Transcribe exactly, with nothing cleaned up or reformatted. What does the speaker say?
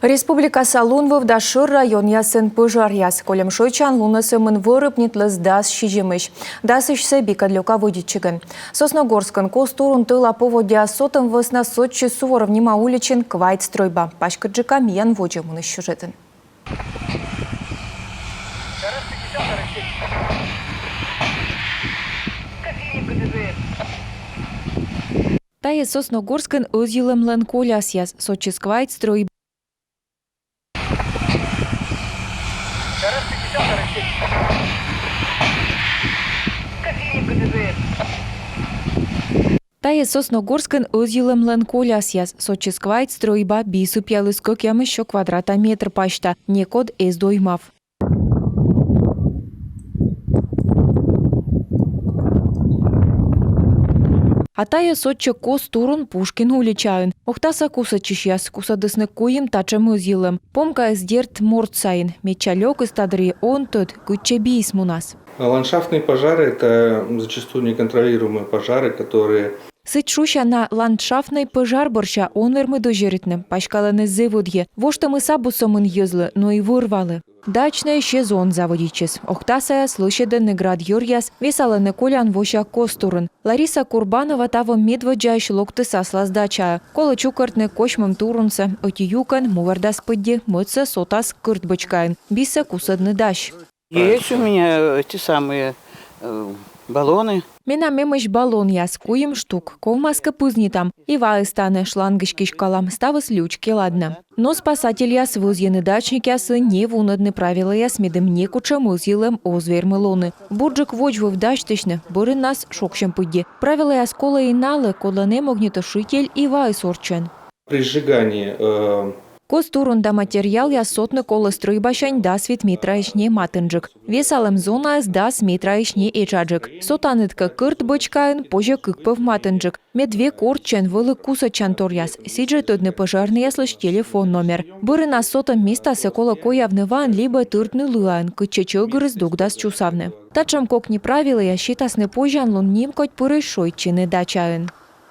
Республикаса лунвыв да шӧр районъясын пӧжаръяс. Кольӧм шойччан лунӧ сӧмын вӧрӧбнитліс дас сизимысь. Дасысьсӧ бикӧд лёка вӧдитчигӧн. Сосногорскын кос турун тӧла поводдя сотӧм вӧсна сотчис Суворов нима уличын квайт стрӧйба. Паськыдджыка миян водзӧ мунысь сюжетын. Тайӧ Сосногорскын ӧзйылӧмлӧн колясъяс. Сотчис квайт стрӧйба. Тайӧ Сосногорскын ӧзйылӧмлӧн колясъяс. Сотчис квайт стрӧйба, би сыпъяліс кӧкъямыссё квадрата метр пасьта, некод эз доймав. А тайӧ сотчӧ кос турун Пушкин уличаын. Охтаса кусӧдчысьяс кусӧдісны куим татшӧм ӧзйылӧм. Помкаыс, дерт, морт сайын. Медся лёкыс та дырйи он тӧд, кытчӧ биыс мунас. Ландшафтные пожары — это зачастую неконтролируемые пожары, которые... Сідз шуся на ландшафтнӧй пӧжар бӧрся он вермы дӧзьӧритны, паськалӧны зэв ӧдйӧ. Воштӧмыс абу сӧмын йӧзлы, но и вӧр-валы. Дачнӧй сезон заводитчис. Охтасаяс лӧсьӧдӧны град йӧръяс, весалӧны колян вося кос турун. Лариса Курбанова таво медводдзаысь локтіс аслас дачаӧ. Колӧ чукӧртны косьмӧм турунсӧ, ӧти юкӧн мувердас пыдди, мӧдсӧ сотас кӧрт бӧчкаын. Бисӧ кусӧдны дась. Есть у меня эти самые, э, баллоны. Менам эмӧсь баллонъяс, куим штук. Ковмас кӧ, пызнитам. И ваыс тані шлангысь киськалам, ставыс лючки, ладнӧ. Но спасательяс вӧзйӧны дачникъяслы не вунӧдны правилӧяс, медым некутшӧм ӧзйылӧм оз вермы лоны. Бурджык водзвыв дасьтысьны, бӧрыннас шогсьӧм пыдди. Правилӧяс колӧ и налы, кодлӧн эм огнетушитель и ваыс орччӧн. При сжигании, э... Кос турун да материалъяс сотны колӧ стрӧйбасянь дас вит метраысь не матынджык. Весалӧм зонаыс дас метраысь не этшаджык. Сотанныд кӧ кӧрт бӧчкаын, позьӧ кык пӧв матынджык. Мед век орччӧн вӧлі кусӧдчанторъяс. Сідзжӧ тӧдны пӧжарнӧйяслысь телефон номер. Бӧрыннас сотӧм местасӧ колӧ коявны ваӧн либӧ тыртны лыаӧн, кытчӧдз ӧгырыс дугдас чусавны. Татшӧм кокни правилӧяс сетасны позянлун нимкодь пырысь шойччыны дачаын.